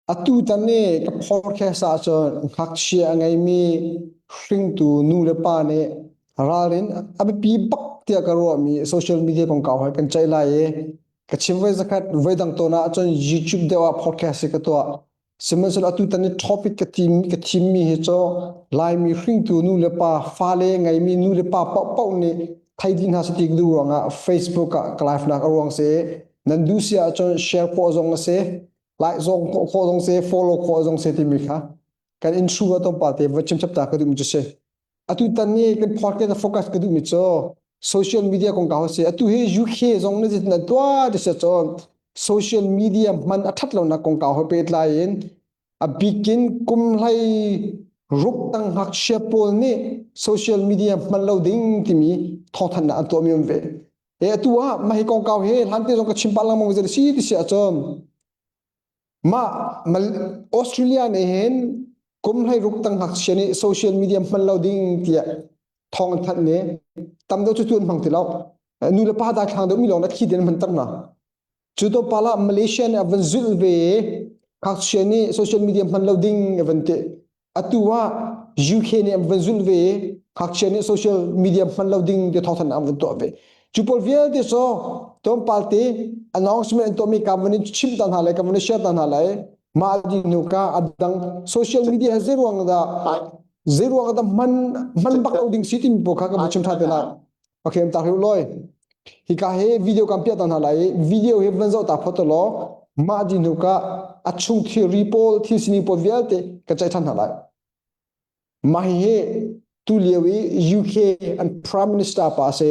Atutan i ka podcast ahcun ngakchia a ngeimi hringtu nu le pa nih ralrin a biapi bak tiah ka ruahmi social media kongkau he kan ceih lai i ka chim voi zakhat voi dang tawn ahcun YouTube deuh ah podcast hi ka tuah. Sihmanhsehlaw atutan i topic ka thim ka thimmi hi cu Laimi hringtu nu le pa fale ngeimi nu le pa paohpaoh nih thei dih hna seh ti ka duh ruangah Facebook ah ka live nak a ruang si. Nan duh si ahcun share khawh zong a si. Like zong khawh zong si follow khawh zong si timi kha kan in hru ah tlawmpal te va chim chap ta ka duhmi cu si. Atu tan ni kan podcast a focus ka duhmi cu social media kongkau si. Atu hi UK zong nih zeitin an tuah ti si cun social media hman a ṭhat lonak kongkau he pehtlai in a bikin kum hlei ruk tang ngakchia pawl nih social media hman lo ding timi thawngthanhnak an tuahmi um ve. E atu ah mah hi kongkau hi hlan te zong ka chim pah lengmang zei si ti si ahcun mah Australia nih hin kum hlei ruk tang ngakchia nih social media hman lo ding tiah thawng an thanh ne tam deuh cu tu an hmang ti lo nu le pa daithlang deuh mi lawng na khi den hman ter na Cu tlawmpal ah Malaysia nih a van zulh ve i ngakchia nih social media hman lo ding a van ti. Atu ah UK nih an van zulh ve i ngakchia nih social media hman lo ding ti thawngthanhnak an van tuah ve. Cu pawl vialte cu tlawmpal te announcement an tuahmi ka van in chimh ta hna lai, ka van in share ta hna lai. Mah dih hnu ka a dang social media he zeiruang dah zeiruang dah hman hman bak lo ding si timi pawl kha ka van chim ṭhan te lai. Okay, am tak loi. Hika he video kan piah ta hna lai i video hi van zoh ta phot law mah di hnu ka a chung thilri pawl thil sining pawl vialte ka ceih than hna lai. Mah hi tu lio i UK an Prime Minister pa se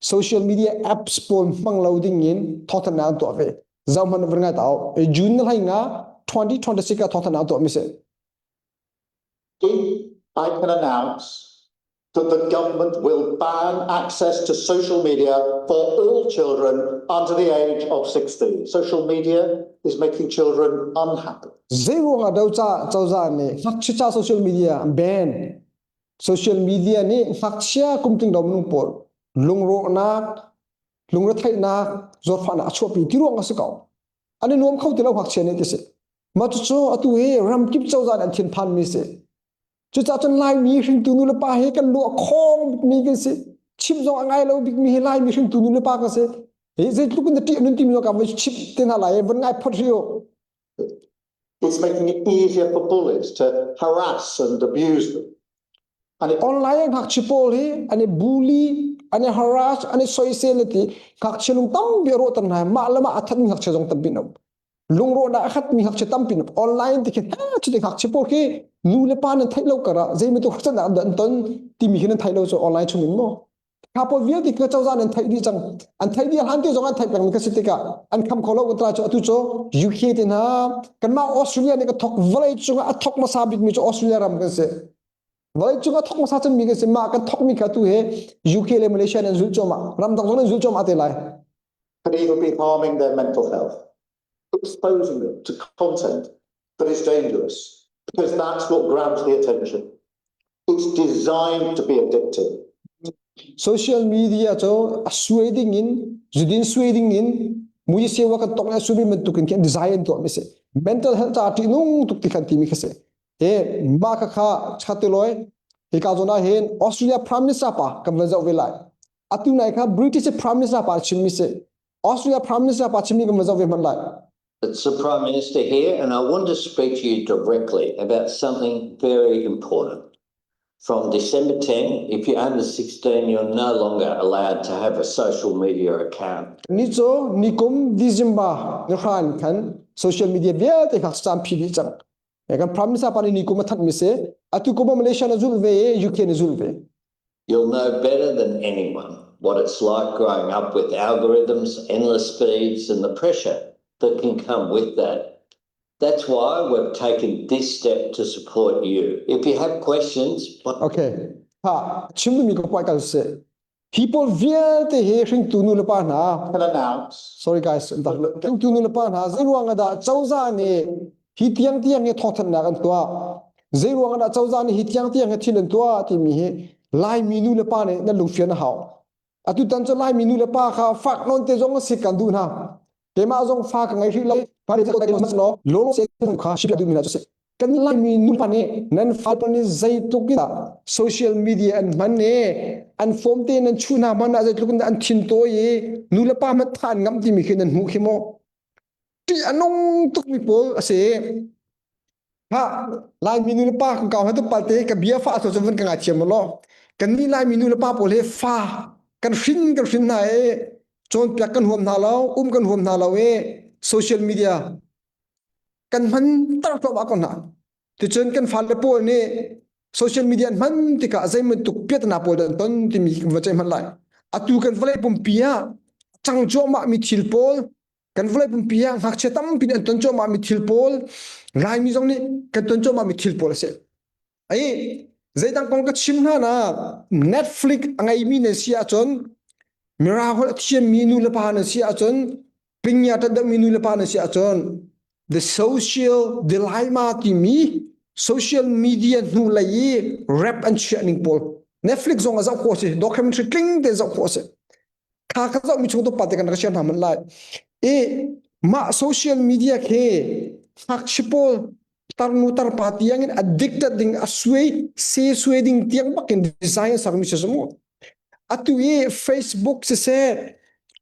social media apps pawl hmang lo ding in thawngthanhnak an tuah ve. Zoh hmanh van ngai ta June na hlai nga 2026 ah thawngthanhnak an tuah mi si. I can announce that the government will ban access to social media for all children under the age of 16. Social media is making children unhappy. Zeiruang ah do ca cozah nih ngakchia social media ban social media nih ngakchia kum tling lo minung pawl lungrawhnak lungretheihnak zawtfahnak a chuahpi ti ruang a si ko an i nuam kho ti lo ngakchia nih ti si Mah cucu atu hi ramkip cozah nih an thinphanmi si. Cucaah cun Laimi hringtu nu le pa hi kan lu a khawng bikmi kan si. Chimh zong a ngai lo bikmi hi Laimi hringtu nu le pa kan si. Hi zeitluk in na ṭih nun timi zong ka van chimh te hna lai van ngai phot hrih u. It's making it easier for bullies to harass and abuse them. And it Online ah ngakchia pawl hi an i bully, an i harass, an i soisel ti ngakchia lung tampi a rawhter hna. Mah le mah a thatmi ngakchia zong tampi an um. Lungrawhnak a khatmi ngakchia tampi online ti khi cuti ngakchia pawl khi nu le pa nan theih lo karah zei bantuk harsatnak dah an ton timi khi nan theih lo cu online chung in maw kha pawl vialte kha cozah nan theih dih cang an theih dih hlan te zong an theih peng mi kha si tikah an kham kho lo kan tla cu atu cu UK te hna kanmah Australia nih ka thok vawlei cungah a thok hmasa bikmi cu Australia ram kan si vawlei cungah thok hmasa cemmi kan si mah kan thokmi kha tu he UK le Malaysia nan zulh cuahmah ramdang zong nan zulh cuahmah te lai could even be harming their mental health, exposing them to content that is dangerous, because that's what grabs the attention. It's designed to be addictive. Social media cu a suai ding in zudin suai ding in mui sewa kan tok na sumi bantuk in khin design tuah mi si mental health ca ṭih nung tuk ti khan timi kha si e ma kha kha chateloi hika zawn ah hin Australia Prime Minister pa kan van zoh ve lai atu nai kha British Prime Minister pa chimmi si Australia Prime Minister pa chimmi kan van zoh ve hmanh lai It's the Prime Minister here, and I want to speak to you directly about something very important. From December 10, if you're under 16, you're no longer allowed to have a social media account. Ni cu nikum December ni hran khan social media vialte kha caan phi dih cang. Kan Prime Minister pa nih nikum a thanh mi si. Atu kum ah Malaysia na zulh ve i UK na zulh ve. You'll know better than anyone what it's like growing up with algorithms, endless feeds, and the pressure that can come with that. That's why we've taken this step to support you. If you have questions, Okay. Ha, chim mi ko puai kal se. Hi pawl vialte hi hringtu nu le pa hna Can announce sorry guys hringtu nu le pa hna zeiruang ah dah cozah nih hi tiang tiang hi thawngthanhnak an tuah zeiruang ah dah cozah nih hi tiang tiang hi thil an tuah timi hi Laimi nu le pa nih nan lungfian a hau atu tan cu Laimi nu le pa kha fak nawn te zong a si kan duh hna. Keimah zong fa ka ngei hrih lo. Fa lo lo se kha shi duh mi na cu kan Laimi nupa nih nan fale nih zeitluk in social media an hman i an form te nan chuh hna hmanh ah zeitluk in an thin tawi i nu le pa hmanh tha an ngamh timi khi nan hmuh khi maw ṭih a nung tukmi pawl a si. Ha Laimi nu le pa kan kau tu palte ka bia fa cu van ka ngaithiam law kannih Laimi nu le pa pawl hi fa kan hrin kan hrin hna i cawnpiak kan huam hna lo um kan huam hna lo i social media kan hman tar thluahmah ko hna. Ticun kan fale pawl nih social media an hman tikah zeibantuk piahtana pawl dah an ton timi kan va ceih hmanh lai. Atu kan vawlei pumpi ah cang cuahmah mi thil pawl kan vawlei pumpi ah ngakchia tampi nih an ton cuahmah mi thil pawl Laimi zong nih kan ton cuahmah mi thil pawl a si. Ai zeidang kong ka chim hna na Netflix a ngeimi nan si ahcun Mirang holh a thiammi nu le pa nan si ahcun pingya ṭan deuhmi nu le pa nan si ahcun the social dilemma timi social media hnu lei i rap an chiah ning pawl Netflix zong a zoh khawh si documentary tling te zoh khawh si kha ka zoh mi chung to pa te kan rak share hna man lai i mah social media khi ngakchia pawl tarnu tarpa tiang in addicted ding a suai se suai ding tiang bakin design sak mi si mu atu i Facebook siseh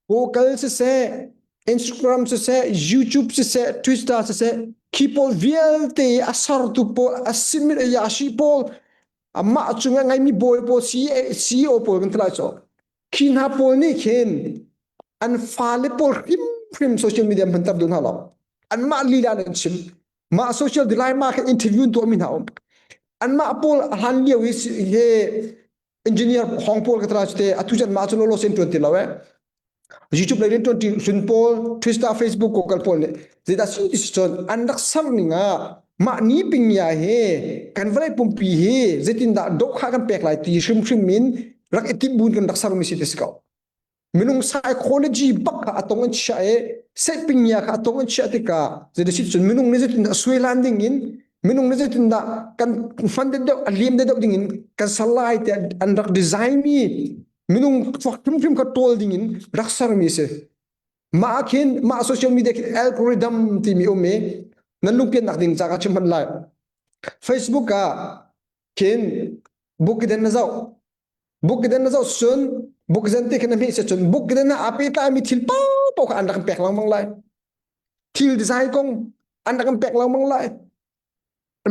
Google siseh Instagram siseh YouTube siseh Twitter siseh khi pawl vialte a sartu pawl a simit a yashi pawl amah cung a ngaimi bawi pawl CEO pawl kan tilai cho khi hna pawl nih khin an fale pawl hrimhrim social media hmanter duh hna lo anmah lila an chim mah social dilemma khin interview tuah mi hna um anmah pawl a hlan lio i he engineer hong pawl ka tara te atu chan mah cu lolo sen tuan ti lo eh YouTube lei rian tuan ti hlun pawl Twitter Facebook Google pawl nih zeidah si ti cun an rak ser ning ah mah ni ping ya he kan vawlei pumpi hi zeitindah dohkhah kan pek lai ti hrimhrim in rak i timh buin kan rak sermi si ti si ko minung psychology bak kha a tong an chiah i setpingya kha a tong an chiah tikah zeidah cun minung nih zeitindah suai lan ding in minung nih zeitindah kan hman deuh a liam deuh ding in kan ser lai tiah an rak design mi minung thluak hrimhrim kha tawl ding in rak sermi si mah khin mah social media khin algorithm timi um i nan lungpiannak ding ca ka chim hman lai Facebook ah khin book den na zoh Bukden na zoh cun bukzen ti khin na hmeh si cun bukden ah aa pehtlaimi thil paohpaoh kha an rak pek lengmang lai. Thil design kong an rak pek lengmang lai.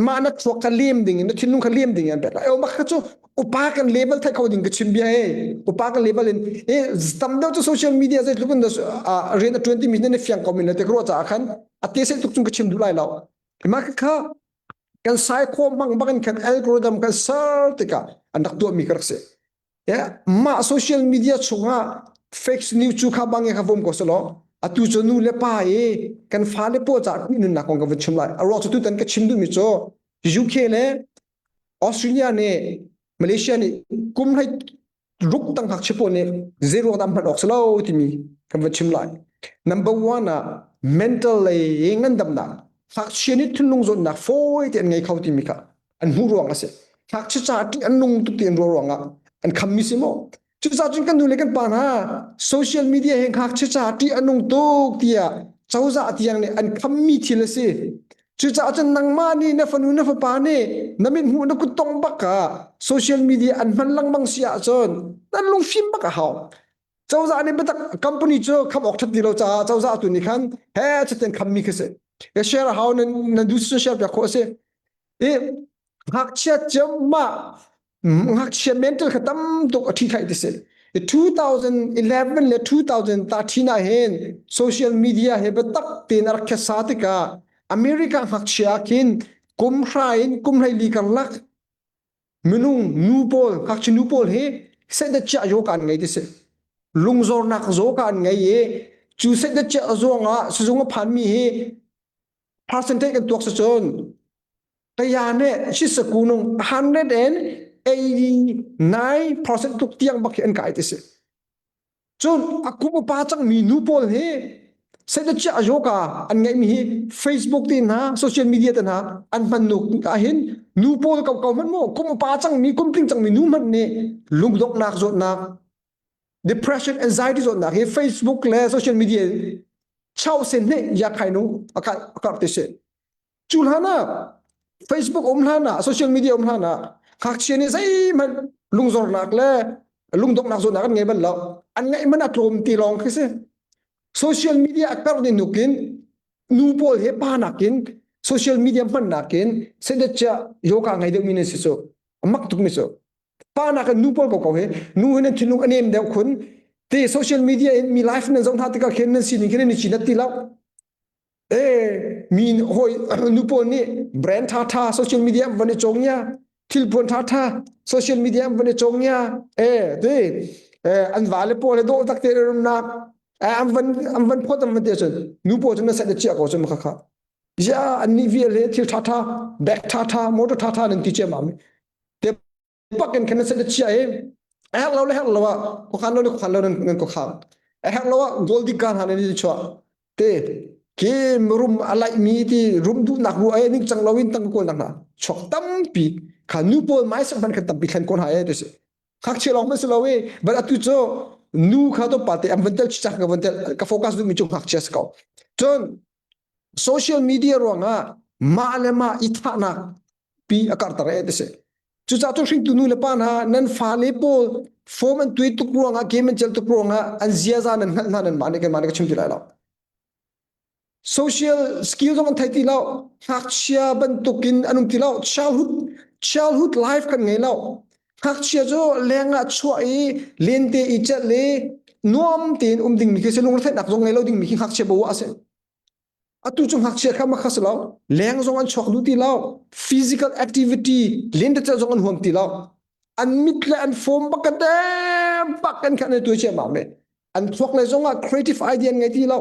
Mah na thluak kha lem ding in na thinlung kha lem ding in an pek lai. Mah kha cu upa kan level thai kho ding ka chim bia e. Upa kan level in e tam deuh cu social media zeitluk in rian a ṭuan timi na fiang ko min na te ka ruah caah khan a te seh tuk cung ka chim duh lai lo. Mah kha kan saikhawm hmang bangin khan algorithm kan ser tikah an rak tuahmi ka rak si. Yeah, mah social media chungah fake news cu kha bang kha vom ko selaw atu cu nu le pa i kan fale pawl caah ṭih nunnak kong ka vun chim lai. A ruang cu tutan ka chim duhmi cu UK le Australia nih Malaysia nih kum hlei ruk tang ngakchia pawl nih zeiruang dah hman awk si lo timi kan va chim lai. Number one ah mental lei ngandamnak ngakchia nih thinlung zawtnak fawi te an ngei kho timi kha an hmuh ruang a si. Ngakchia caah ṭih an nung tuk ti an ruah ruangah an khammi si maw? Cucaah cun kan nu le kan pa hna social media hi ngakchia caah ṭih a nung tuk tiah cozah tiang nih an khammi thil a si. Cucaah cun nangmah nih na fanu na fapa nih na mithmuh na kuttong bak ah social media an hman lengmang si ahcun nan lungfim bak a hau. Cozah nih biatak company cu kham awk ṭhat ti lo caah cozah tu nih khan he chaten khammi khi si. Ka share a hau nan nan duh si share piak khawh a si. I ngakchia ciammah ngakchia mental kha tam tuk a ṭhi thaih ti si. 2011 le 2013 ah hin social media he biatak tein a rak khesa tikah America ngakchia khin kum hra in kum hleili karlak minung nu pawl ngakchia nu pawl hi sedachiah yoga an ngei ti si. Lungzornak yoga an ngei i cu sedachiah zuangah sizung a phanmi hi percentage kan tuak si cun kaya ne shisaku nung 189% tluk tiang bak hi an kai ti si. Cun a kum upa cangmi nu pawl hi sedachiah yoga an ngeihmi hi Facebook te hna social media te hna an hman nu ah hin nu pawl ko ko hmanh mu kum upa cangmi kum tling cangmi nu hmanh nih lungdonghnak zawtnak depression anxiety zawtnak hi Facebook le social media. Chau sen ne ya khai nu a kai a kar ti si. Cu hlan ah Facebook um hlan ah social media um hlan ah ngakchia nih zeihmanh lungzornak le lungdonghnak zawtnak an ngei bal lo. An ngeih man a tlawm ti lawng khi si. Social media a karh ni nukin nu pawl he pa nakin social media hman nakin sendet yoga ngei deuh mi nan si cu. A mak tuk mi cu. Pa nakin nu pawl ko ko he nu he nan thinlung a nem deuh khun te social media in mi life nan zoh hna tikah khin nan sining khin nan i cinat ti lo. E mi hoi nu pawl nih brand tha tha social media van i cong ya thil puan tha tha social media van i cong ya e te an va le pawl he dawh tak te rumnak an van an van phot an van te cun nu pawl cu na set chia ko cun kha kha ya an ni vial he thil tha tha bag tha tha motor tha tha nan ti che ma mi te pak in khan set chia e a herh lo le herh lo ah khuakhan lo le khuakhan lo nan nan khuakhang a herh lo ah gold digger hna nan i chuah te ke rum a laih mi ti rum duhnak ru ai ning cang lo in tang kawl nak hna chuak tampi kha nu pawl mai sak man khan tampi thlen ko hna e ti si ngakchia lawng man si lo e but atu cu nu kha to pa te am van tel chichak ka van tel ka focus duh mi cu ngakchia si ko cun social media ruangah mah le mah i thahnak pi a karter e ti si cucaah cu hringtu nu le pa hna nan fale pawl form an tui tuk ruangah game an cel tuk ruangah an ziaza nan hngalh hna nan mah nih kanmah nih ka chim ti lai lo social skill zong an thei ti lo ngakchia bantukin an um ti lo childhood childhood life kan ngei lo ngakchia cu leng ah chuah i lente i celh i nuam tein um dingmi khi si lungretheihnak zong ngei lo dingmi khi ngakchia bo a si Atu cu ngakchia kha makha si lo. Leng zong an chuak duh ti lo. Physical activity lentecelh zong an huam ti lo. An mit le an form bak ka bak kan khan an tuai ciammam me. An thluak le zong ah creative idea an ngei ti lo.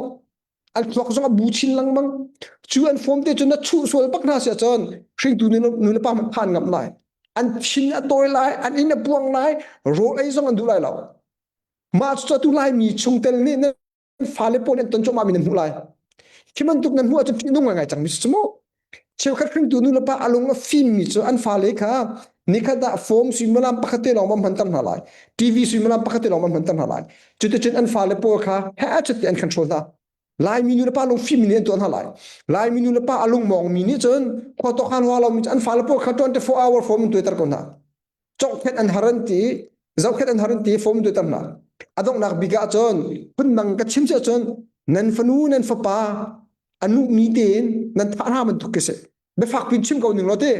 An thluak zong a bu chin lengmang. Cu an form te cu na chuh sual bak hna sia cun hringtu nu le pa hmanh phan ngam lai. An thin a tawi lai, an inn a puang lai, rawl ei zong an duh lai lo. Mah cu tu Laimi chungtel nih nan fale pawl an ton cuahmah mi nan hmuh lai. Khi bantuk nan hmuh ahcun fihnung ngai cang mi si mu. Cheukhat hringtu nu le pa a lung a fim mi cu an fale kha nikhat ah form suimilam pakhat te lawng ma hmanter hna lai. TV suimilam pakhat te lawng ma hmanter hna lai. Cuticun an fale pawl kha he a cut an control hna. Laimi nu le pa lung fim mi nih an tuah hna lai. Laimi nu le pa a lung mawng mi nih cun khua tawk han hua lo mi an fale pawl kha 24 hour form in tuaiter ko hna. Cawkhet an har an ti, zohkhet an har an ti, form tu tam hna. A donghnak bik ah cun phundang ka chim si ahcun nan fanu nan fapa a nu mi tein nan thah hna bantuk khi si. Biafak pin chim ko ning law ti.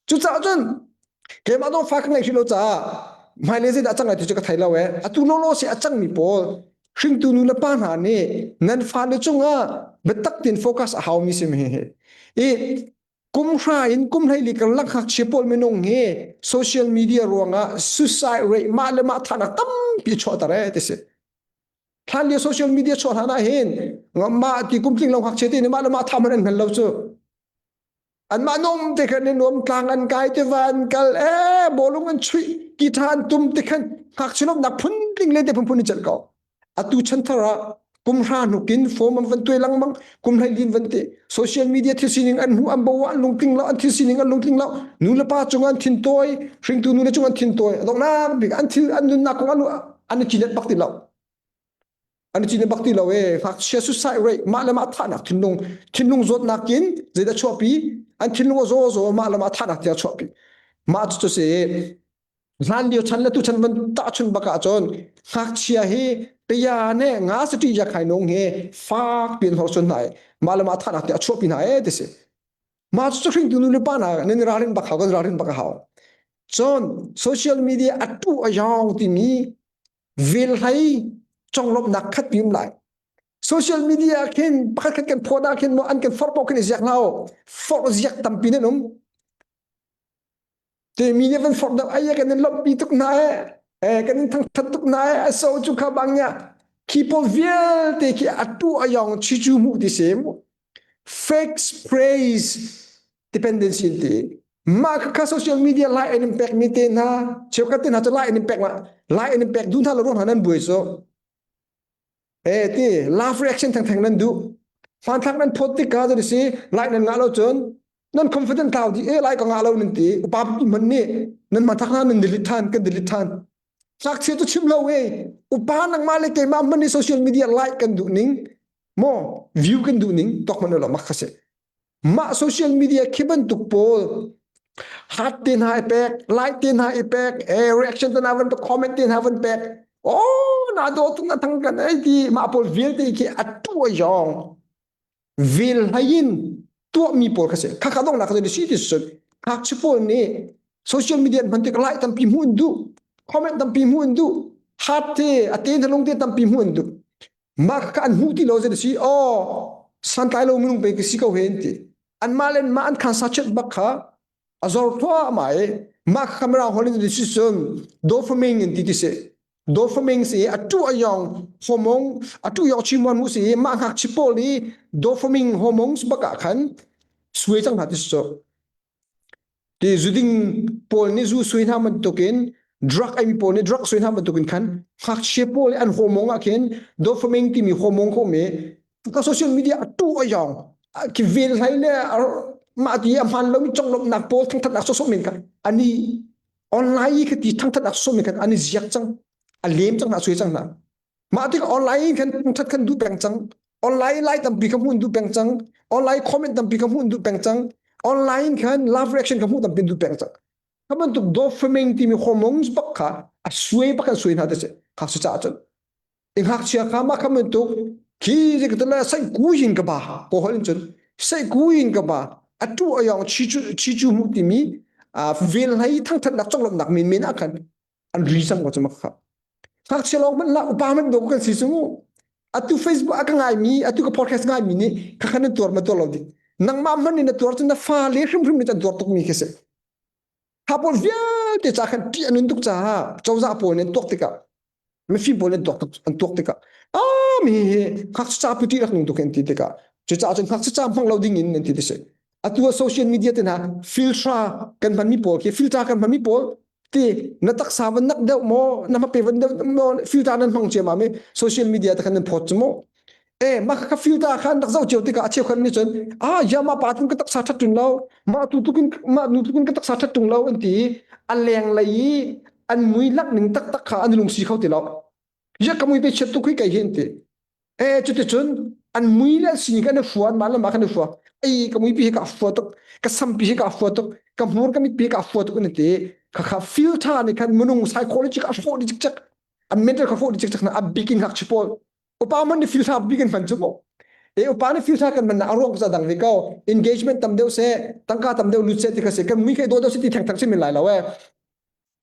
Cucaah cun keimah dong fa ka ngeih hrih lo caah hmailei zeidah a cang lai ti cu ka thei lo ee. Atu lawlaw si a cangmi pawl hringtu nu le pa hna nih nan fale cungah biatak tein focus a haumi si mi hi. I kum hra in kum 14 karlak ngakchia pawl minung hi social media ruangah suicide rate mah le mah thahnak tampi chuahter eh ti si hlan lio social media chuah hlan ah hin mah ti kum tling lo ngakchia te nih mah le mah thah man an hngal lo cu anmah nom te khan in nuam tlang an kai te va an kal eh bawlung an chuih guitar an tum te khan ngakchia lawmhnak phun tling le te phun phun in celh ko Atu chanthar ah kum hra hnukin form an van tuai lengmang kum hlei lin van ti social media thil sining an hmu an bo an lungtling lo an thil sining an lungtling lo nu le pa cung an thin tawi hringtu nu le cung an thin tawi donghnak bik an thil an nunnak kong an an i cinet bak ti lo an i cinet bak ti lo e ngakchia suicide rate mah le mah thahnak thinlung thinlung zawtnak in zeidah chuahpi an thinlung a zaw zaw mah le mah thahnak tiah chuahpi mah cu si Hlan lio chan le tu chan van tahchun bak ahcun ngakchia hi paya ne nga sati ya khai nong he fak pian hor sun hna mah le mah thahnak te a chuahpi hna e ti si mah cu hringtu nu le pa hna nan ralrin bak hau kan ralrin bak hau cun social media atu a yong timi vel hlei conglawmhnak khat pi um lai social media khin pakhat khat kan phawt ah khin mo an kan forh paoh khin i ziak hna forh ziak tampi nan um Te mi nih van forh deuh ai kan in lawmhpi tuk hna e eh kan in thangthat tuk hna e a so cu kha bang ya khi pawl vialte khi atu ayong chi chu mu ti sim fake praise dependency ti mah kha social media lai an in pek mi te hna cheukhat te hna cu lai an in pek lai an in pek duh hna lo ruang hna nan buai so Eh ti love reaction thengtheng nan duh. Hmanthlak nan phot tikah cu si like nan ngah lo cun nan confident tlau di eh like ka ngah lo nan ti upa pi man nih nan hmanthlak hna nan delete than kan delete than. Ngakchia cu chim lo eh upa nangmah le keimah man nih social media like kan duh ning. Maw view kan duh ning tok man lo mak kha si. Mah social media khi bantuk pawl heart te hna i pek, like te hna i pek, eh, reaction te hna van pek, comment te hna van pek. Oh, na do tung na thang kan ai ti mah pawl vialte khi a tu a yong. Vel hlai in tuahmi pawl kha si. Khakha dong nak kha si ti sun. Ngakchia pawl nih social media hman tik like tampi hmuh in duh, comment tampi hmuh in duh, heart te a te na lung te tampi hmuh in duh. Mah kha an hmuh ti lo zei si aw santlai lo minung pe ka si ko he an ti. Anmah le mah an khan sa chet bak kha a zor thluahmah i mah kha camera hol in si cun dopamine in ti ti si. Dopamine si a tu a yong hormone a tu yong chi mon mu si mah ngakchi pawl i dopamine hormones bak ah khan suai cang hna ti si cu. Ti zuding pawl nih zu sui hna bantukin drug eimi pawl nih drug sui hna bantukin khan ngakchia pawl i an hormone ah khin dopamine timi hormone kho mi ka social media a tu a yong ki vel hlai le mah ti a hman lomi conglawmhnak pawl thangthatnak sawsawh men kha ani online i khati thangthatnak sawsawh men khan ani ziak cang a lem cang hna sui cang hna Mah tik online khan ṭhat khan duh peng cang. Online like tampi ka hmuh duh peng cang. Online comment tampi ka hmuh duh peng cang. Online khan love reaction ka hmuh tampi duh peng cang. Kha bantuk dopamine timi hormones bak kha a suai bak an suai hna te si. Kha su caah cun. I ngakchia kha mah kha bantuk khi zik te le sai ku yin ka ba ko hol in cun sai ku yin ka ba atu ayong chi chu chi chu mu timi a vel hlai thangthatnak conglawmhnak men men ah khan an ri cang ko cu mak kha ngakchia lawng hmanh lah upa hmanh dawh kan si cu atu Facebook a ka ngaimi atu ka podcast ngaimi nih kha khan nan tuar ma tuar lo ding nangmah hmanh nih na tuar cun na fa le hrimhrim nih an tuar tukmi khi si kha pawl vialte ca khan ṭih a nun tuk caah cozah pawl nih an tuak tikah mifim pawl nih an tuak an tuak tikah ah mi hi ngakchia ca puti rak nung tuk an ti tikah cucaah cun ngakchia ca hmang lo ding in an ti ti si atu ah social media te hna filter kan hmanmi pawl khi filter kan hmanmi pawl ti na taksa van nak deuh maw na hmape van deuh maw filter nan hmang cia ma mi social media te khan nan phawt cu mu e mah kha filter khan rak zoh cio tikah a cheukhat nih cun ah ya ma pa tun ka taksa that tung lo mah tu tukin mah nu tukin ka taksa that tung lo an ti a leng lei i an mui lak ning taktak kha an lung si kho ti lo ya ka mui pe chiat tuk hi kai hin ti E cuticun an mui le an sining kan i fua an mah le mah kan i fua ei ka mui pi hi ka fua tuk ka sam pi hi ka fua tuk ka hmur ka mit pi ka fua tuk an ti khakha filter nih khan minung psychology ka hrawh dih cikcek an mental ka hrawh dih cikcek na a bik in ngakchia pawl upa man nih filter bik in hman cu mu e upa nih filter kan man na a ruang za dang ve ko engagement tam deuh se tangka tam deuh lut se ti kha se kan mui kai do deuh se ti theng theng si min lai lo e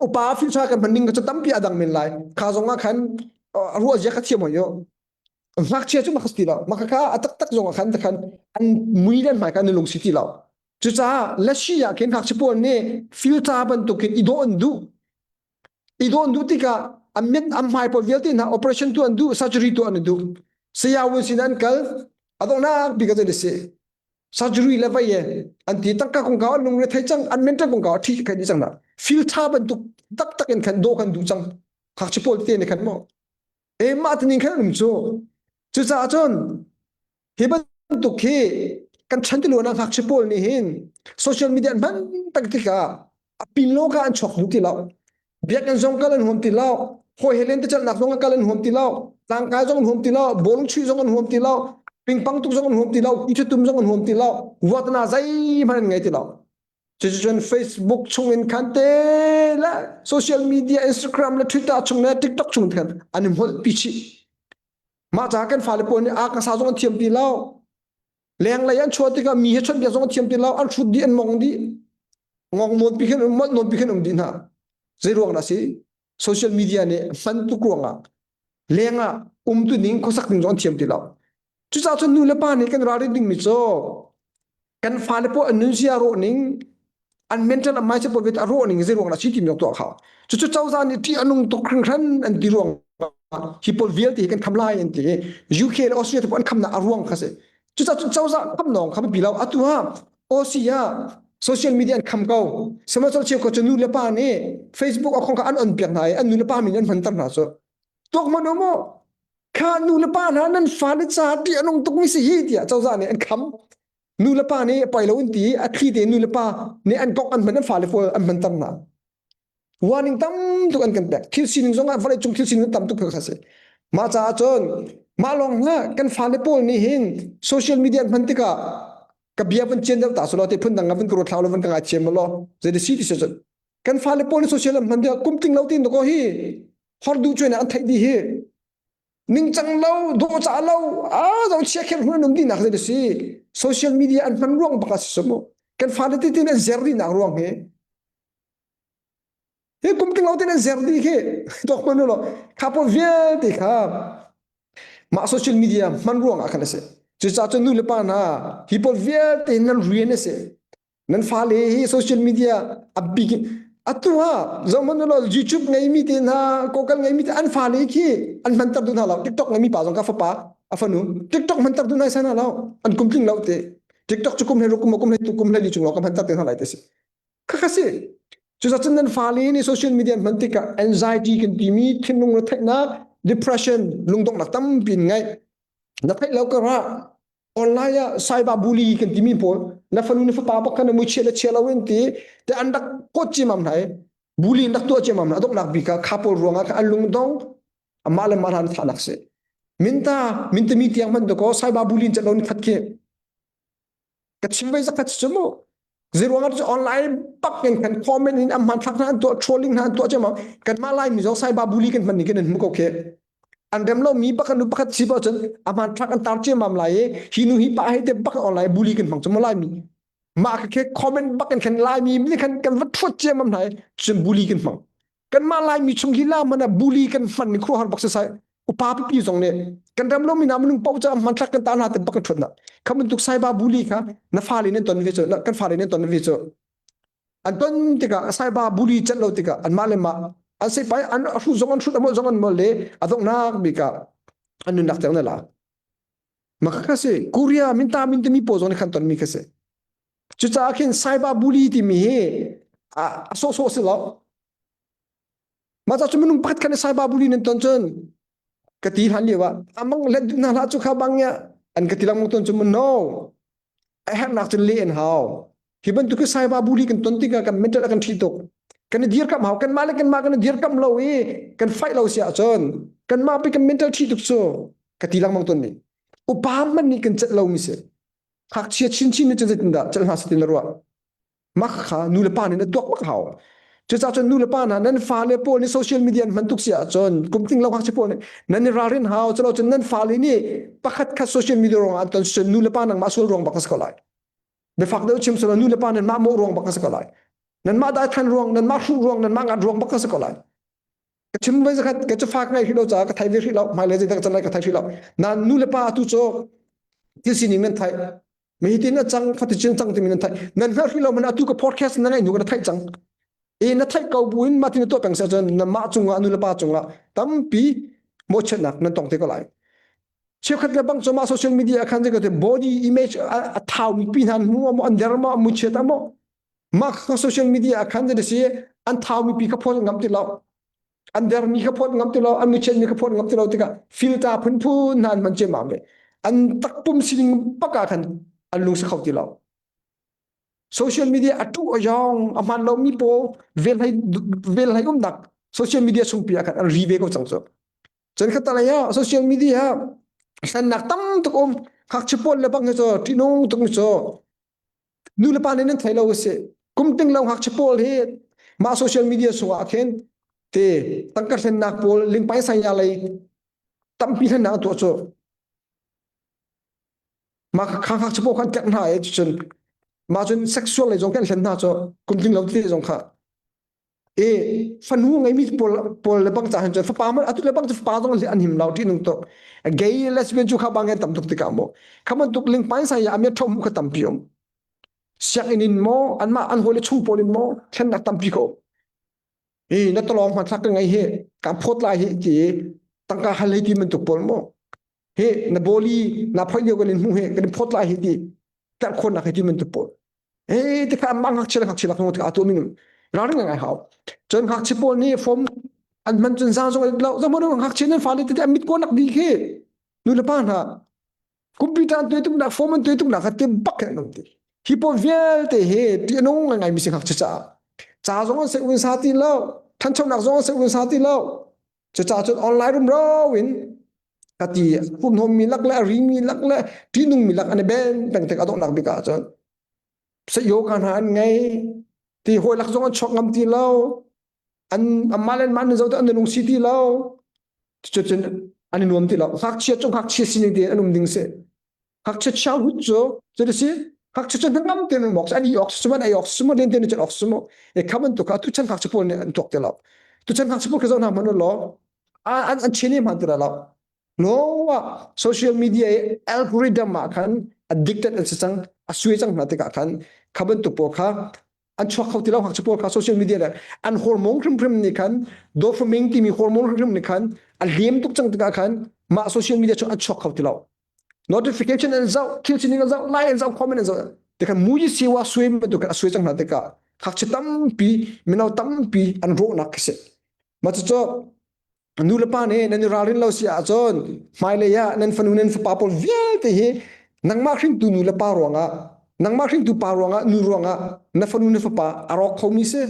upa filter kan hman ning cu tampi a dang men lai kha zong ah khan ruah zia kha thiam hoi yo ngakchia cu mak ti lo maka kha a taktak zong ah khan khan an mui le hmai kan lung si ti lo cucaah lasi ah khin ngakchia pawl nih filter bantukin i dawh an duh i dawh an duh tikah an mit an hmai pawl vialte hna operation tu an duh surgery tu an duh sayawun sin an kal a donghnak bik a si surgery le vai e an ti tangka kongkau an lungre thei cang an mental kongkau a thi khan ni cang na filter bantuk taktak in khan do kan duh cang khakchi pawl te ne khan mo e mah tining khan um cu cucaah cun hi bantuk hi kan chan ti luan ah ngakchia pawl nih hin social media an hman tak tikah a pin lo ka an chuak duh ti lo biakinn zong kal an huam ti lo hawi he len te calnak zong kal an huam ti lo tlangkai zong an huam ti lo bawlung chuih zong an huam ti lo pingpang tuk zong an huam ti lo tum zong an huam ti lo vuatna zeihmanh an ngei ti lo cuticun Facebook chung in khan te le social media Instagram le Twitter chung le TikTok chung khan an i hmolh pi chih mah caah kan fale pawl nih a ka sa zong an thiam ti lo lenglei an chuah tikah mi he chawnhbiak zong an thiam ti lo an hrut dih an mong dih ngong nawn pi khin molh nawn pi khin um dih hna zei ruang dah si social media nih hman tuk ruangah lengah um tu ning khuasak ning zong an thiam ti lo cucaah cun nu le pa nih kan ralrin ding mi cu kan fale pawl an nunzia rawh ning an mental an mindset pawl a rawh ning zei ruang dah si timi tuah kha cucu cozah nih ṭih a nung tuk hringhran an ti ruang hi pawl vialte hi kan kham lai an ti UK le Australia te pawl an khamnak a ruang kha si cucaah cun cozah kham nawng kha biapi lo atu ah Aussie ah social media an kham ko sihmanhsehlaw cheukhat cu nu le pa nih Facebook account kha an on piak hna i an nu le pa min an hmanter hna cu tuak hmanh u mu kha nu le pa hna nan fale ca ṭih a nung tukmi si hi tiah cozah nih an kham nu le pa nih poi lo in ti a thli te nu le pa nih an kok an hman an fale pawl an hman tam hna warning tam tuk an kan pek thil sining zong ah vawlei cung thil sining tam tuk kha si mah caah cun. Mah lawng hlah kan fale pawl nih hin social media an hman tikah ka bia van cian deuh ta sulaw te phun dang van ka ruat hlau lo van ka ngaithiam law zei si ti se kan fale pawl nih social an hman tikah kum tling lo tin ko hi hor duh cuan an theih dih hi ningcang lo dawhcah lo a zo chia kher hun an um dihnak zei si social media an hman ruang bak a si mu kan fale te tin an zer dihnak ruang hi Hi kum tling lo te nan zer dih khi dok hman lo kha pawl vialte kha mah social media hman ruang ah khan a si. Cucaah cun nu le pa hna hi pawl vialte nan rian a si. Nan fale hi social media a bik in atu ah zohhmanh u law YouTube ngeimi te hna Google ngeimi te an fale khi an hmanter duh hna lo TikTok ngeimi pa zong ka fapa a fanu TikTok hmanter duh hna sai hna lo an kum tling lo te TikTok cu kum hlei ruk kum kum hlei tu kum hlei li chung lawng ka hmanter te hna lai te si. Khakha si. Cucaah nan fale nih social media hman tikah anxiety kan timi thinlung retheihnak, depression, lungdonghnak tampi in ngeih. Na theih lo karah online ah cyber bully kan timi pawl na fanu na fapa bak kha na muichia le chia lo in ti te an rak kawt ciamam hna i bully in rak tuah ciamam hna adonghnak bik ah kha pawl ruangah kha an lungdong amah le mah hlan thahnak si. Minta mintami tiang hman to ko cyber bully in cat lo ni khat khi ka chim ve zakhat cu mu zeiruang ah online bak in kan comment in an hmanthlak hna an tuah trolling hna an tuah cem kan mah lai mi zong cyber bully kan hman ni kan hmu ko khi an rem lo mi bak nu pakhat si cun a hmanthlak an tar ciamam lai i hi nu hi pa hei te bak online bully kan hmang cu lai mi mah kha comment bak in khan lai mi nih khan kan va thuat ciamam hna cun bully kan hmang kanmah Laimi chung hi la man ah bully kan hman ni khuaruahhar bak sai upa pipi zong nih kan ram lo mi na minung paoh ca hmanthlak kan ta hna te bak kan thut na kha bantuk cyber bully kha na fale nan ton ve cu kan fale nan ton ve cu an ton tikah cyber bully cat lo tikah an mah le mah an se pai an hru zong an hrut amol zong an mol le adongnak bik ah an nunnak tiang na la maka kha si Korea minta min timi pawl zong nih khan ton mi kha si Cucaah khin cyber bully timi hi a sawhsawh si lo. Mah cu minung pakhat khan cyber bully nan ton cun ka ti hlan lio ah amang let duh hna hlah cu kha bang ya an ka ti lengmang ton cu no a herhnak cun le an hau. Hi bantuk hi cyber bully kan ton tikah kan mental a kan ṭhi tuk. Kan i dirkamh hau kanmah le kanmah kan i dirkamh lo i kan fight lo si ahcun kanmah pi kan mental ṭhi tuk cu ka ti lengmang ton mi. Upa hmanh nih kan celh lo mi si. Ngakchia chinchin nih cun zeitindah celh hna seh ti na ruah? Mah kha nu le pa nih na tuak bak hau. Cucaah cun nu le pa hna nan fale pawl nih social media an hman tuk si ahcun kum tling lo ngakchia pawl nih nan i ralrin hau. Culo cun nan fale nih pakhat khat social media ruangah an ton cun nu le pa nangmah sual ruang bak a si ko lai. Biafak deuh chim selaw nu le pa nanmah mawh ruang bak a si ko lai. Nanmah daithan ruang, nanmah hruh ruang, nanmah ngat ruang bak a si ko lai. Ka chim voi zakhat ka cu fa ka ngei hrih lo caah ka thei ve hrih lo hmailei zeidah ka can lai ka thei hrih lo nain nu le pa tu cu thil sining nan theih mi hi tin a cang khati cin cang timi nan theih nan hngalh hrih lo man atu ka podcast na ngaih hnu ka na theih cang e na theih ko buin mah tin na tuah peng se cun na mah cungah nu le pa cungah tampi mawhchiatnak nan tong te ko lai cheukhat le bang cu mah social media khan ka te body image a thau mi pi hna hmu mo an der mo mu chiat mo mah kha social media ah khan si an thaumi pi kha phawt ngam ti lo an dermi kha phawt ngam ti lo an muchiatmi kha phawt ngam ti lo tikah filter phunphun hna an hman ciammam ve an takpum sining bak ah khan an lung si kho ti lo social media a tu a yong a hman lo mi pawl vel hai vel hai umnak social media chung pi ah khan an ri ve ko cang cu cun kha talai ah social media hlannak tam tuk um ngakchia pawl le bang hi cu ṭihnung tuk mi cu nu le pa nih nan thei lo si kum ting lo ngakchia pawl hi mah social media sungah khin te tangka hlennak pawl lingpai saya lei tampi hlennak an tuah cu mah kha ngakchia pawl khan tlek hna e cun mah cun sexual lei zong kan hlen hna cu kum tling lo te zong kha e fanu ngeimi pawl pawl le bang ca hin cun fapa man atu le bang cu fapa zong an him lo ti nung tuk gay lesbian cu kha bang tam tuk tikah mo kha bantuk lingpai sai ya amiat thom kha tampi um sianginn in mo anmah an hawile chung pawl in mo thlennak tampi ko e na talong hman thlak ka ngai hi ka phot lai hi ti tangka hal hi ti bantuk pawl mo he na boli na phoi lio kan in hmu he kan in phot lai hi ti terhkhawnnak hi ti bantuk pawl e ti kha amah ngakchia le ngakchia lak tik atu ming ralring ngai hau cun ngakchia pawl nih form an hman cun za zong lo zamon ngakchia nan fale tete an mit ko nak di khi nu le pa hna computer an tuai tuk nak form an tuai tuk nak te bak an um ti hi pawl vialte hi ti anung ngai ngai mi si ngakchia caah ca zong an se un sa ti lo thanchonak zong an se un sa ti lo cucaah cun online rum ro in. Ka ti pumhnom mi lak le a ri mi lak le ṭihnung mi lak an i ben peng tik a donghnak bik ah cun sayoka hna an ngei ti hawi lak zong an chuak ngam ti lo an amah le anmah an zoh an lung si ti lo cucun an i nuam ti lo ngakchia cu ngakchia sining tein an um ding si ngakchia childhood cu cu si ngakchia cu hnangam tein an mok an i ok suman ai ok sumo len tein an ok sumo e kha bantuk kha tuchan ngakchia pawl nih an tuak ti lo tuchan ngakchia pawl kha zoh hna hmanh law an an chin hman ti lo lo ah social media i algorithm ah khan addicted an si cang a sui cang hna tikah khan kha bantuk pawl kha an chuak kho ti lo ngakchia pawl kha social media le an hormone hrimhrim nih khan dopamine timi hormone hrimhrim nih khan a lem tuk cang tikah khan mah social media cu an chuak kho ti lo notification an zoh thil sining an zoh like an zoh comment an zoh tikhan muji siwa sui bantuk a sui cang hna tikah ngakchia tampi mino tampi an rawhnak khi si mah cucu nu le pa nih nan i ralrin lo si ahcun hmailei ah nan fanu nan fapa pawl vialte hi nangmah hringtu nu le pa ruangah nangmah hringtu pa ruangah nu ruangah na fanu na fapa a rawk khomi si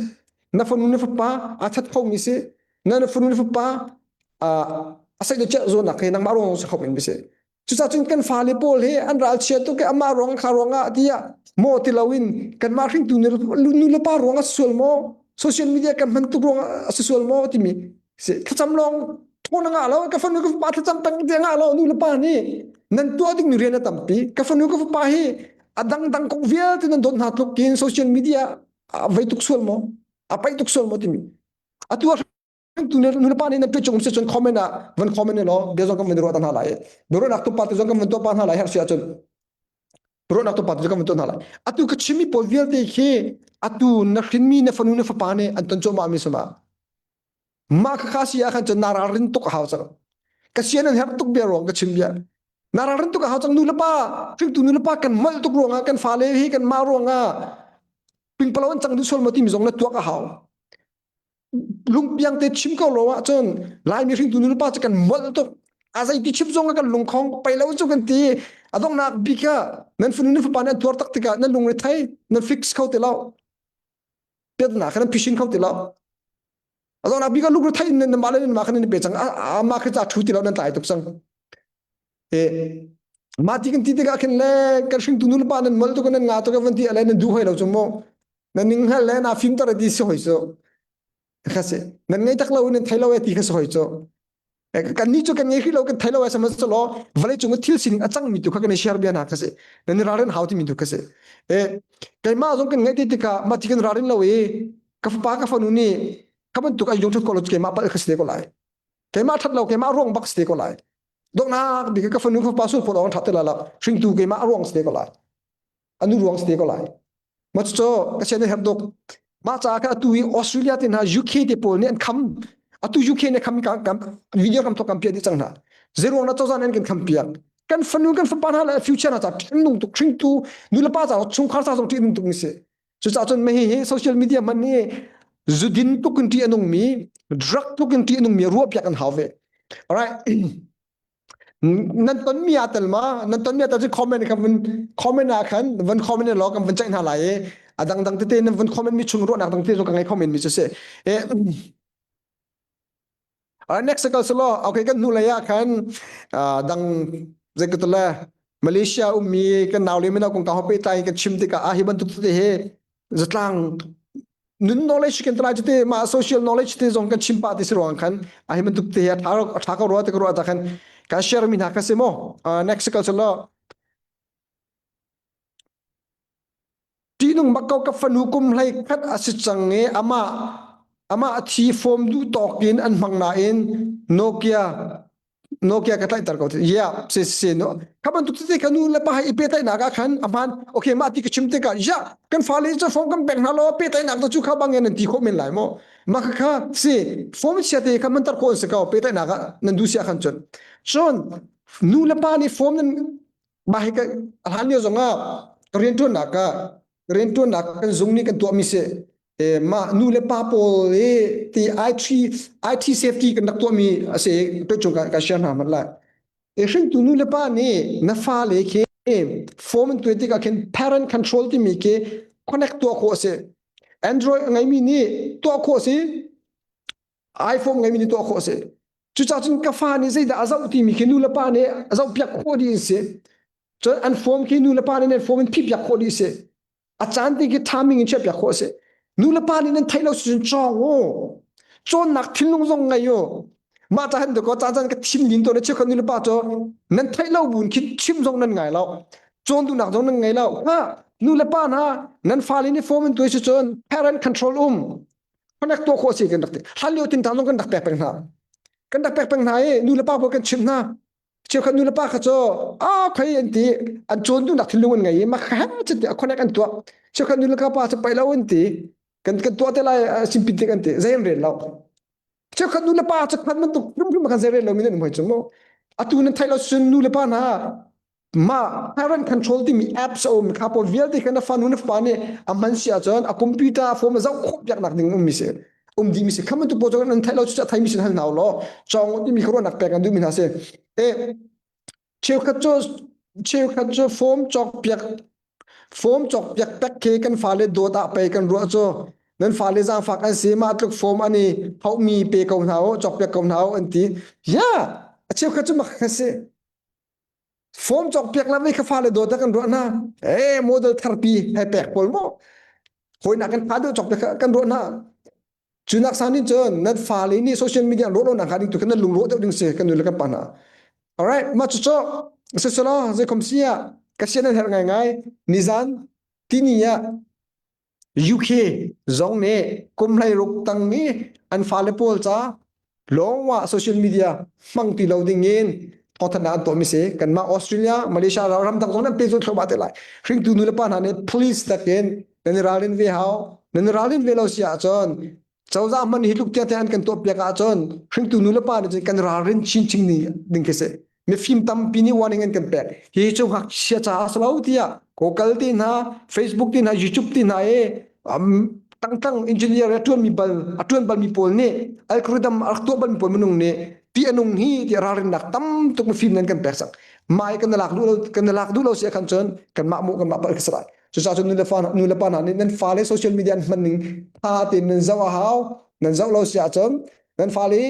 na fanu na fapa a that khomi si na fanu na fapa a saih chiah zawnnak hi nangmah ruang si kho men si Cucaah cun kan fale pawl hi an ralchia tuk i amah ruang kha ruangah tiah maw ti loin kanmah hringtu nu le pa ruang a si sual maw social media kan hman tuk ruang a si sual maw timi si thlacam lawng thawn a ngah lo ka fanu ka fapa thlacam peng ti a ngah lo nu le pa nih nan tuah dingmi rian a tampi ka fanu ka fapa hi a dangdang kong vialte nan dawt hna tluk in social media a vei tuk sual maw a paih tuk sual maw timi atu tu nu le pa nih nan tuah chung si cun comment ah van comment law bia zong kan van ruah ta hna lai biaruahnak tu pa te zong kan van tuah pa hna lai har si ahcun biaruahnak tu pa te zong kan van tuah hna lai atu ka chimmi pawl vialte khi atu na hrinmi na fanu na fapa nih an ton cuahmah mi sama mah kha kha si ah khan cun na ralrin tuk a hau cang ka sian an herh tuk bia ruang ka chim bia na ralrin tuk a hau cang nu le pa hringtu nu le pa kan molh tuk ruangah kan fale hi kan mah ruangah pingpalo an cang duh sual maw timi zong na tuak a hau lungpiang te chim ko lo ahcun Laimi hringtu nu le pa cu kan molh tuk a zei ti chim zong ah kan lungkhong pei lo cu kan ti a donghnak bik ah nan fanu nan fapa nan tuar tak tikah nan lungre thei nan fix kho ti lo piatnak kha nan phishin kho ti lo a donghnak bik ah lungre thei nan mah le nan mah kha nan pe cang a mah kha ca thu ti lo nan tlai tuk cang e mah ti kan ti tikah khin le kan hringtu nu le pa nan molh tuk nan nga tuk van ti ale nan duh hoi lo cu mu na ning hngal le na fim tar ti si hoi cu kha si nan ngei tak lo nan thei lo e ti kha si hoi cu kan ni cu kan ngei hrih lo kan thei lo e sihmanhsehlaw vawlei cung thil sining a cang mi tu kha kan i share bia hna kha si nan i ralrin hau timi tu kha si e keimah zong kan ngeih ti tikah mah ti kan ralrin lo i ka fapa ka fanu nih kha bantuk an yung thut ko lo keimah palh kha si te ko lai keimah that lo keimah ruang bak si te ko lai donghnak bik ka fanu ka fapa sul phot awng that te la la hringtu keimah ruang si te ko lai anu ruang si te ko lai ma cu ka sian herh tuk mah ca kha atu i Australia te hna UK te pawl nih an kham atu UK nih kham ka video kam thok kam piak dih cang hna zeruang na cozah nan kan kham piak kan fanu kan fapa hna le future na ca ṭihnung tuk hringtu nu le pa ca chungkhar ca zong ṭihnung tuk ni si cucaah cun mah hi social media hman hi zudin tuk in ṭih a nung mi drug tuk in ṭih a nung mi ruah piak an hau ve alright Nan tonmi aa tel ma? Nan tonmi aa tel cu comment kha vun comment ah khan van comment law kan van ceih hna lai i a dangdang tete nan van comment mi chung ruahnak dang te zong ka ngei comment mi cu si. Eh, uh, next kal selaw okay kan hnu lei ah khan uh, dang zei ka le Malaysia ummi kan nau le mino kong ka ho pehtlai kan chim tikah ah hi bantuk tete hi zatlang nun knowledge kan trai te ma social knowledge te zong kan chim pa ti si ruang khan a hi bantuk te a tha a tha ko ruwa te ko ruwa ta khan kan share mi hna kha se mo next kal chalo tinung bak ko ka fanu kum hlei khat a si chang e ama ama a thi form du tawk in an hmang na in Nokia Nokia ka tlaihter ko yeah si si no kha bantuk tete ka nu le pa hai i pehtlaihnak ah khan a hmaan okay mah ti ka chim tikah ya kan fale cu phone kan pek hna lo pehtlaihnak tu cu kha bang in nan ti khawh men lai maw mah kha kha si phone chia te kha man tar khawh an si ko pehtlaihnak ah nan duh sia khan cun cun nu le pa nih phone nan mah hi ka a hlan lio zong ah ka rianṭuannak ah rianṭuannak kan zung nih kan tuahmi si e, mah nu le pa pawl i ti IT IT safety kan rak tuahmi a si pe chung ka ka share hna mat lai e hringtu nu le pa nih na fale khi form in tuai tikah khin parent control timi khi connect tuah khawh a si Android a ngeimi nih tuah khawh a si iPhone ngeimi nih tuah khawh a si. Cucaah cun ka fa nih zeidah a zoh timi khi nu le pa nih a zoh piak khawh dih an si. Cun an form khi nu le pa nih an form in phih piak khawh dih si. A caan te khi timing in chiah piak khawh a si. Nu le pa nih nan theih lo cun cawng u. Cawnnak thinlung zong ngei u. Mah ca han ko caan caan ka thin lin to na cheukhat nu le pa cu nan theih lo buin khi chim zong nan ngai lo. Cawn duhnak zong nan ngei lo. Ha nu le pa hna nan fale nih form in tuai si cun parent control um connect tuah khawh si kan rak ti. Hlan lio tin zong kan rak pek peng hna. Kan rak pek peng hna i nu le pa pawl kan chimh hna. Cheukhat nu le pa kha cu a khoi an ti an cawn duhnak thinlung an ngei i mah kha he ti a connect an tuah. Cheukhat nu le pa cu paih lo an ti. Kan kan tuah te lai simpit tik an ti. Zei an rel lo. Cheukhat nu le pa cu khat bantuk hrimhrim kan zei rel lo mi nan um hoi cu mu. Atu nan theih lo cun nu le pa hna mah parent control timi apps a um kha pawl vialte kha na fanu na fapa nih a hman si ahcun a computer phone a zoh khawh piak nak ding um mi si um dih mi si kha bantuk pawl cu nan theih lo cu thei mi sin hal hna law cawng timi kha ruahnak pek an duh mi hna si e cheukhat cu cheukhat cu form cawk piak form cawk piak pek khi kan fale dawt ah pei kan ruah cu nan fale zaangfak an si mah tluk form an i hauhmi pe ko hna u cawk piak ko hna u an ti ya a cheukhat cu mak si Form cawk piak la mei kha fale dawt ah kan ruah hna. Eh model tharpi he pek pawl mo. Hawinak kan pha deuh cawk piak kan ruah hna. Cunak san in cun nan fale nih social media rawh lo nak ding tu kan nan lungrawh deuh ding si kan nu le kan pa hna. Alright, ma cu cu siselaw zeikhom si ah ka sian an herh ngai ngai. Nizan tini ah UK zong nih kum 16 tang i an fale pawl ca lawngah social media hmang ti lo ding in thawngthanhnak an tuahmi si. Kanmah Australia, Malaysia ram dang zong nan pehzulh thluahmah te lai. Hringtu nu le pa hna nih please takin nan i ralrin ve hau. Nan i ralrin ve lo si ahcun cozah hman hi tluk tiang an kan tuah piak ahcun hringtu nu le pa nih cun kan ralrin chinchin ding khi si. Mifim tampi nih warning an kan pek. Hi cu ngakchia caah a si lo tiah Google te hna, Facebook te hna, YouTube te hna i um, tangtang engineer a tuan mi bal a tuan bal mi pawl nih algorithm a rak tuah bal mi pawl minung nih ti anung hi ti ralrinnak tam tuk mifim nan kan pek sak mai kan lak duh lo kan lak duh lo si khan cun kan mah mu kan mah pal ka cucaah cun nu le fa nu le pa hna nih nan fale social media an hman ning tha tein nan zoh a hau nan zoh lo si ahcun nan fale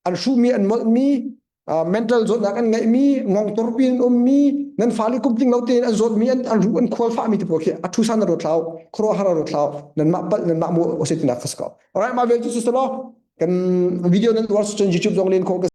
an hruhmi an molhmi mental zawtnak an ngeihmi ngongtorpi an ummi nan fale kum tling lo tein an zawtmi an an ruh an khual fahmi te pawl khi a thu san ro thlau khuaruahhar ro thlau nan mah palh nan mah mu ose tinak khas ko alright ma vel cu siselaw kan video nan uar cun YouTube zong len khawh ka.